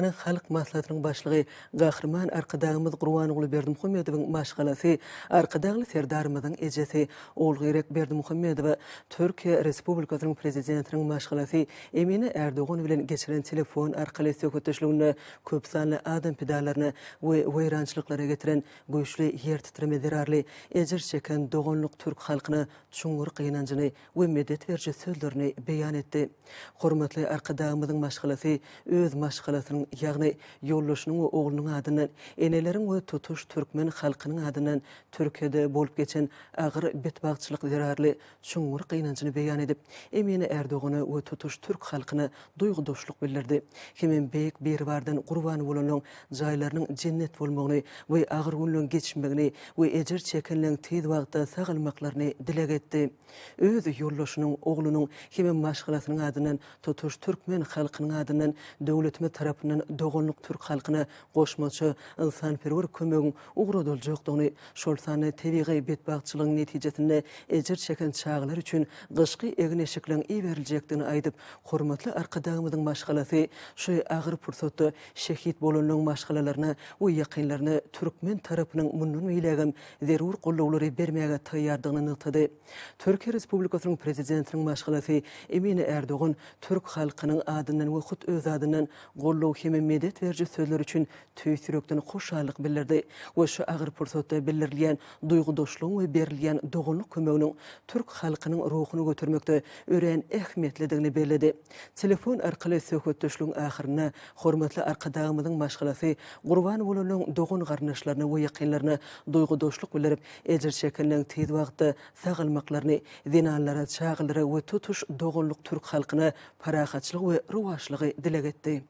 Halk Maslahatynyň Başlygy Gahryman Arkadagymyz Gurbanguly Berdimuhamedowyň maşgalasy Arkadagly Serdarymyzyň ejesi Ogulgerek Berdimuhamedowa Türkiýe Respublikasynyň Prezidentiniň maşgalasy Emine Ärdogan bilen geçiren telefon arkaly söhbetdeşliginde köpsanly adam pidalaryna we weýrançylyklara getiren güýçli ýer titreme zerarly ejir çeken doganlyk türk halkyna çuňňur gynanjyny we medet beriji sözlerini beýan etdi. Hormatly Arkadagymyzyň maşgalasy öz maşgalasynyň, ýagny ýoldaşynyň we oglunyň adyndan, eneleriň we tutuş türkmen halkynyň adyndan Türkiýede bolup geçen agyr betbagtçylyk zerarly çuňňur gynanjyny beýan edip, Emine Ärdogana we tutuş türk halkyna duýgudaşlyk bildirdi. Hemem Beýik Biribardan gurban bolanlaň jaýlarynyň jennet bolmagyny we agyr günleň geçmegini we ejir çekenleň tiz wagtda sagalmaklaryny dileg etdi. Öz ýoldaşynyň, oglunyň hemem maşgalasynyň adyndan, tutuş türkmen halkynyň adyndan döwletimiz tarapyndan doganlyk türk halkyna goşmaça ynsanperwer kömegiň ugradyljakdygyny, şol sanda tebigy betbagtçylygyň netijesinde ejir çeken çagalar üçin gyşky egin-eşikleň iberiljekdigini aýdyp, hormatly Arkadagymyzyň maşgalasy şu agyr pursatda şehit bolanlaryň maşgalalaryna we ýakynlaryna türkmen tarapynyň mundan beýlägem zerur gollawlary bermäge taýýardygyny nygtady. Türkiýe Respublikasynyň Prezidentiniň maşgalasy Emine Ärdogan türk halkynyň adyndan we hut öz adyndan goldaw hem medet beriji sözler üçin tüýs ýürekden hoşallyk bildirdi we şu agyr pursatda bildirilýän duýgudaşlygyň we berilýän doganlyk kömeginiň türk halkynyň ruhuny götermekde örän ähmiýetlidigini belledi. Telefon arkaly söhbetdeşligiň ahyrynda hormatly Arkadagymyzyň maşgalasy gurban bolanlaryň dogan-garyndaşlaryna we ýakynlaryna duýgudaşlyk bildirip, ejir çekenleriň tiz wagtda sagalmaklaryny, zenanlara, çagalara we tutuş doganlyk türk halkyna parahatçylyk we rowaçlygy dileg etdi.